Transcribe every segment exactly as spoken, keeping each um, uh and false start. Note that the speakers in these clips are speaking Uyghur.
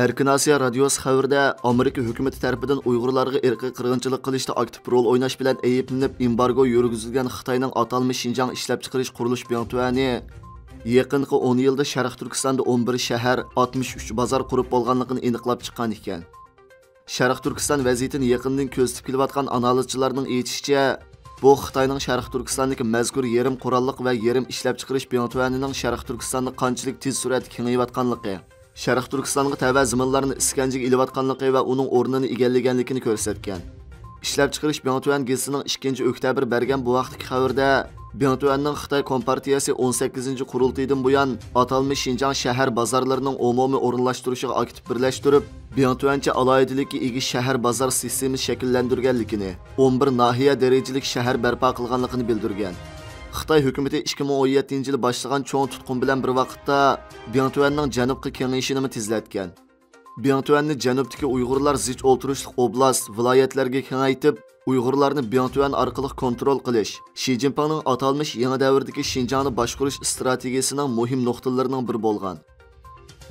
ئەركىن ئاسىيا رادىيوسى خەۋىرىدە، ئامېرىكا ھۆكۈمىتى تەرىپىدىن ئۇيغۇرلارغا ئىرقىي قىرغىنچىلىق قىلىشتا ئاكتىپ رول ئويناش بىلەن ئەيىبلىنىپ، ئېمبارگو يۈرگۈزۈلگەن خىتاينىڭ ئاتالمىش شىنجاڭ ئىشلەپچىقىرىش قۇرۇلۇش بىڭتۈەنى يېقىنقى ئون يىلدا شەرقىي تۈركىستاندا ئون بىر شەھەر، ئاتمىش ئۈچ بازار قۇرۇپ بولغانلىقىنى ئېنىقلاپ چىققان ئىكەن. شەرقىي تۈركىستان ۋەزىيىتىنى يېقىندىن كۆزىتىپ كېلىۋاتقان ئانالىزچىلارنىڭ ئېيتىشىچە، بۇ خىتاينىڭ شەرقىي تۈركىستاندىكى مەزكۇر يېرىم قوراللىق ۋە يېرىم ئىشلەپچىقىرىش بىڭتۈەنىنىڭ شەرقىي تۈركىستاندا قانچىلىك تېز سۈرئەتتە كېڭىيىۋاتقانلىقى، شەرقىي تۈركىستانغا تەۋە زېمىنلارنى ئىسكەنجىگە ئېلىۋاتقانلىقى ۋە ئۇنىڭ ئورنىنى ئىگىلىگەنلىكىنى كۆرسەتكەن. ئىشلەپچىقىرىش بىڭتۈەن گېزىتىنىڭ ئىككىنچى ئۆكتەبىر بەرگەن بۇ ھەقتىكى خەۋىرىدە، بىڭتۈەننىڭ خىتاي كومپارتىيەسى ئون سەككىزىنچى قۇرۇلتىيىدىن بۇيان ئاتالمىش شىنجاڭ شەھەر بازارلىرىنىڭ ئومۇمىي ئورۇنلاشتۇرۇشىغا ئاكتىپ بىرلەشتۈرۈپ، بىڭتۈەنچە ئالاھىدىلىككە ئىگە شەھەر بازار سىستېمىسى شەكىللەندۈرگەنلىكىنى، ئون بىر ناھىيە دەرىجىلىك شەھەر بەرپا قىلغانلىقىنى بىلدۈرگەن. خىتاي ھۆكۈمىتى ئىككى مىڭ ئون يەتتىنچى يىلى باشلىغان چوڭ تۇتقۇن بىلەن بىر ۋاقىتتا، بىڭتۈەننىڭ جەنۇبقا كېڭىيىشىنىمۇ تېزلەتكەن. بىڭتۈەننى جەنۇبتىكى ئۇيغۇرلار زىچ ئولتۇرۇشلۇق ئوبلاست، ۋىلايەتلەرگە كېڭەيتىپ، ئۇيغۇرلارنى بىڭتۈەن ئارقىلىق كونترول قىلىش، شى جىنپىڭنىڭ ئاتالمىش يېڭى دەۋردىكى شىنجاڭنى باشقۇرۇش ئىستراتېگىيىسىنىڭ مۇھىم نۇقتىلىرىنىڭ بىرى بولغان.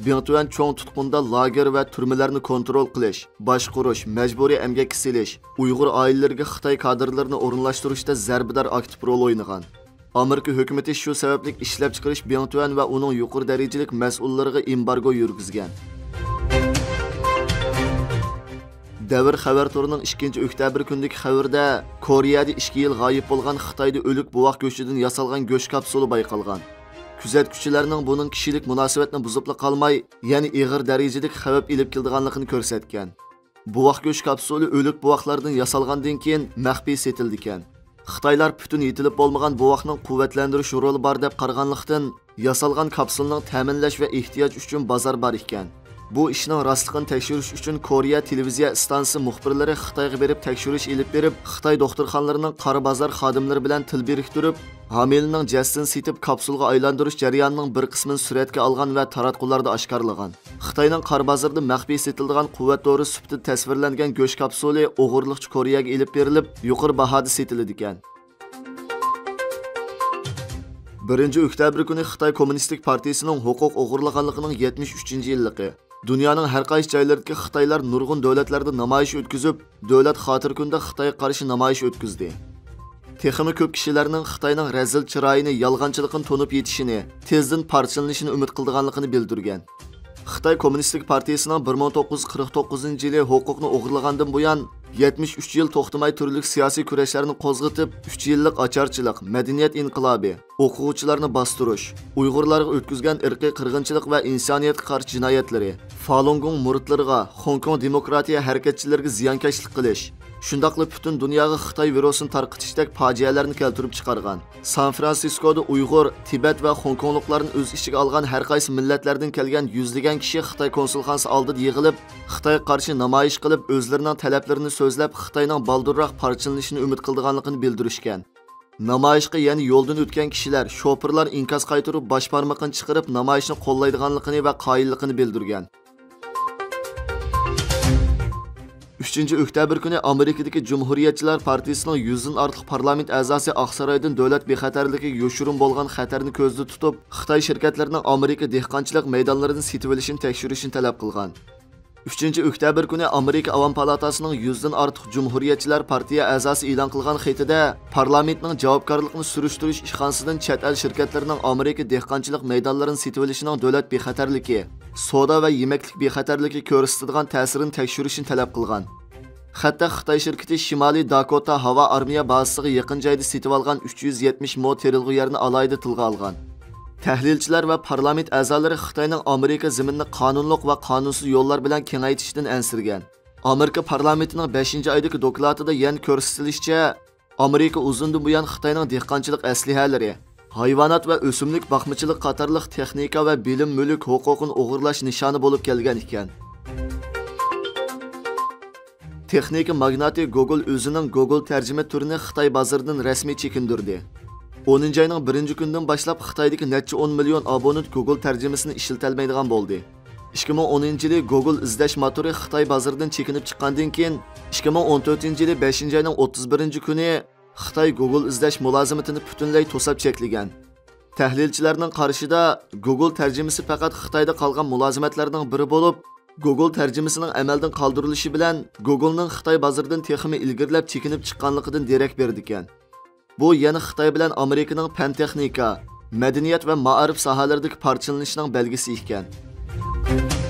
بىڭتۈەن چوڭ تۇتقۇندا لاگېر ۋە تۈرمىلەرنى كونترول قىلىش، باشقۇرۇش، مەجبۇرىي ئەمگەككە سېلىش، ئۇيغۇر ئائىلىلىرىگە خىتاي كادىرلىرىنى ئورۇنلاشتۇرۇشتا زەربىدار ئاكتىپ رول ئوينىغان. ئامېرىكا ھۆكۈمىتى شۇ سەۋەبلىك ئىشلەپچىقىرىش بىڭتۈەن ۋە ئۇنىڭ يۇقىرى دەرىجىلىك مەسئۇللىرىغا ئېمبارگو يۈرگۈزگەن. دەۋر خەۋەر تورىنىڭ ئىككىنچى ئۆكتەبىر كۈنىدىكى خەۋىرىدە، كورېيەدە ئىككى يىل غايىب بولغان خىتايدا ئۆلۈك بوۋاق گۆشىدىن ياسالغان گۆش كاپسۇلى بايقالغان. كۆزەتكۈچىلەرنىڭ بۇنىڭ كىشىلىك مۇناسىۋەتنى بۇزۇپلا قالماي، يەنە ئېغىر دەرىجىلىك خەۋپ ئېلىپ كېلىدىغانلىقىنى كۆرسەتكەن. بوۋاق گۆش كاپسۇلى ئۆلۈك بوۋاقلاردىن ياسالغاندىن كېيىن مەخپىي سېتىلىدىكەن. خىتايلار پۈتۈن يېتىلىپ بولمىغان بوۋاقنىڭ قۇۋۋەتلەندۈرۈش رولى بار دەپ قارىغانلىقتىن، ياسالغان كاپسۇلنىڭ تەمىنلەش ۋە ئېھتىياج ئۈچۈن بازار بار ئىكەن. بۇ ئىشنىڭ راستلىقىنى تەكشۈرۈش ئۈچۈن كورېيە تېلېۋىزىيە ئىستانسىسى مۇخبىرلىرى خىتايغا بېرىپ تەكشۈرۈش ئېلىپ بېرىپ، خىتاي دوختۇرخانىلىرىنىڭ قارا بازار خادىملىرى بىلەن تىل بىرىكتۈرۈپ، ھامىلىنىڭ جەسىتىنى سېتىپ كاپسۇلغا ئايلاندۇرۇش جەريانىنىڭ بىر قىسمىنى سۈرەتكە ئالغان ۋە تاراتقۇلاردا ئاشكارىلىغان. خىتاينىڭ قارا بازىرىدا مەخپىي سېتىلىدىغان قۇۋۋەت دورىسى سۈپىتىدە تەسۋىرلەنگەن گۆش كاپسۇلى ئوغرىلىقچە كورېيەگە ئېلىپ بېرىلىپ، يۇقىرى باھادا سېتىلىدىكەن. بىرىنچى ئۆكتەبىر كۈنى خىتاي كوممۇنىستىك پارتىيىسىنىڭ ھوقۇق ئوغرىلىغانلىقىنىڭ يەتمىش ئۈچىنچى يىللىقى. دۇنيانىڭ ھەر قايسى جايلىرىدىكى خىتايلار نۇرغۇن دۆلەتلەردە نامايىش ئۆتكۈزۈپ، دۆلەت خاتىرە كۈنىدە خىتايغا قارشى نامايىش ئۆتكۈزدى. تېخىمۇ كۆپ كىشىلەرنىڭ خىتاينىڭ رەزىل چىرايىنى، يالغانچىلىقىنى تونۇپ يېتىشىنى، تېزدىن پارچىلىنىشىنى ئۈمىد قىلىدىغانلىقىنى بىلدۈرگەن. خىتاي كوممۇنىستىك پارتىيىسىنىڭ بىر مىڭ توققۇز يۈز قىرىق توققۇزىنچى يىلى ھوقۇقنى ئوغرىلىغاندىن بۇيان، يەتمىش ئۈچ يىل توختىماي تۈرلۈك سىياسىي كۈرەشلەرنى قوزغىتىپ، ئۈچ يىللىق ئاچارچىلىق، مەدەنىيەت ئىنقىلابى، ئوقۇغۇچىلارنى باستۇرۇش، ئۇيغۇرلارغا ئۆتكۈزگەن ئىرقىي قىرغىنچىلىق ۋە ئىنسانىيەتكە قارشى جىنايەتلىرى، فالۇنگوڭ مۇرىتلىرىغا، خوڭكوڭ دېموكراتىيە ھەرىكەتچىلىرىگە زىيانكەشلىك قىلىش، شۇنداقلا پۈتۈن دۇنياغا خىتاي ۋىرۇسىنى تارقىتىشتەك پاجىئەلەرنى كەلتۈرۈپ چىقارغان. سان فرانسىسكودا ئۇيغۇر، تىبەت ۋە خوڭكوڭلۇقلارنى ئۆز ئىچىگە ئالغان ھەر قايسى مىللەتلەردىن كەلگەن يۈزلىگەن كىشى خىتاي كونسۇلخانىسى ئالدىدا يىغىلىپ، خىتايغا قارشى نامايىش قىلىپ، ئۆزلىرىنىڭ تەلەپلىرىنى سۆزلەپ، خىتاينىڭ بالدۇرراق پارچىلىنىشىنى ئۈمىد قىلىدىغانلىقىنى بىلدۈرۈشكەن. نامايىشقا يەنە يولدىن ئۆتكەن كىشىلەر، شوپۇرلار ئىنكاس قايتۇرۇپ، باش بارمىقىنى چىقىرىپ، نامايىشنى قوللايدىغانلىقىنى ۋە قايىللىقىنى بىلدۈرگەن. ئۈچىنچى ئۆكتەبىر كۈنى ئامېرىكىدىكى جۇمھۇرىيەتچىلەر پارتىيىسىنىڭ يۈزدىن ئارتۇق پارلامېنت ئەزاسى ئاقسارايدىن دۆلەت بىخەتەرلىكىگە يوشۇرۇن بولغان خەتەرنى كۆزدە تۇتۇپ، خىتاي شىركەتلىرىنىڭ ئامېرىكا دېھقانچىلىق مەيدانلىرىنى سېتىۋېلىشىنى تەكشۈرۈشنى تەلەپ قىلغان. ئۈچىنچى ئۆكتەبىر كۈنى ئامېرىكا ئاۋام پالاتاسىنىڭ يۈزدىن ئارتۇق جۇمھۇرىيەتچىلەر پارتىيە ئەزاسى ئېلان قىلغان خېتىدە، پارلامېنتنىڭ جاۋابكارلىقنى سۈرۈشتۈرۈش ئىشخانىسىدىن چەت ئەل شىركەتلىرىنىڭ ئامېرىكا دېھقانچىلىق مەيدانلىرىنى سېتىۋېلىشىنىڭ دۆلەت بىخەتەرلىكى، سودا ۋە يېمەكلىك بىخەتەرلىكىگە كۆرسىتىدىغان تەسىرىنى تەكشۈرۈشنى تەلەپ قىلغان. خەتتە خىتاي شىركىتى شىمالىي داكوتا ھاۋا ئارمىيە بازىسىغا يېقىن جايدا سېتىۋالغان ئۈچ يۈز يەتمىش مو تېرىلغۇ يەرنى ئالاھىدە تىلغا ئالغان. تەھلىلچىلەر ۋە پارلامېنت ئەزالىرى خىتاينىڭ ئامېرىكا زېمىنىنى قانۇنلۇق ۋە قانۇنسىز يوللار بىلەن كېڭەيتىشىدىن ئەنسىرىگەن. ئامېرىكا پارلامېنتىنىڭ بەشىنچى ئايدىكى دوكلاتىدا يەنە كۆرسىتىلىشىچە، ئامېرىكا ئۇزۇندىن بۇيان خىتاينىڭ دېھقانچىلىق ئەسلىھەلىرى، ھايۋانات ۋە ئۆسۈملۈك باقمىچىلىق قاتارلىق تېخنىكا ۋە بىلىم مۈلۈك ھوقۇقىنى ئوغرىلاش نىشانى بولۇپ كەلگەن ئىكەن. تېخنىكا ماگناتى گوگول ئۆزىنىڭ گوگول تەرجىمە تۈرىنى خىتاي بازىرىدىن رەسمىي چېكىندۈردى. ئونىنچى ئاينىڭ بىرىنچى كۈنىدىن باشلاپ خىتايدىكى نەچچە ئون مىليون ئابونېنت گوگول تەرجىمىسىنى ئىشلىتەلمەيدىغان بولدى. ئىككى مىڭ ئونىنچى يىلى گوگول ئىزدەش موتورى خىتاي بازىرىدىن چېكىنىپ چىققاندىن كېيىن، ئىككى مىڭ ئون تۆتىنچى يىلى بەشىنچى ئاينىڭ ئوتتۇز بىرىنچى كۈنى خىتاي گوگول ئىزدەش مۇلازىمىتىنى پۈتۈنلەي توساپ چەكلىگەن. تەھلىلچىلەرنىڭ قارىشىدا، گوگول تەرجىمىسى پەقەت خىتايدا قالغان مۇلازىمەتلەرنىڭ بىرى بولۇپ، گوگول تەرجىمىسىنىڭ ئەمەلدىن قالدۇرۇلۇشى بىلەن گوگولنىڭ خىتاي بازىرىدىن تېخىمۇ ئىلگىرىلەپ چېكىنىپ چىققانلىقىدىن دېرەك بېرىدىكەن. بۇ يەنە خىتاي بىلەن ئامېرىكىنىڭ پەن-تېخنىكا، مەدەنىيەت ۋە مائارىپ ساھەلىرىدىكى پارچىلىنىشىنىڭ بەلگىسى ئىكەن.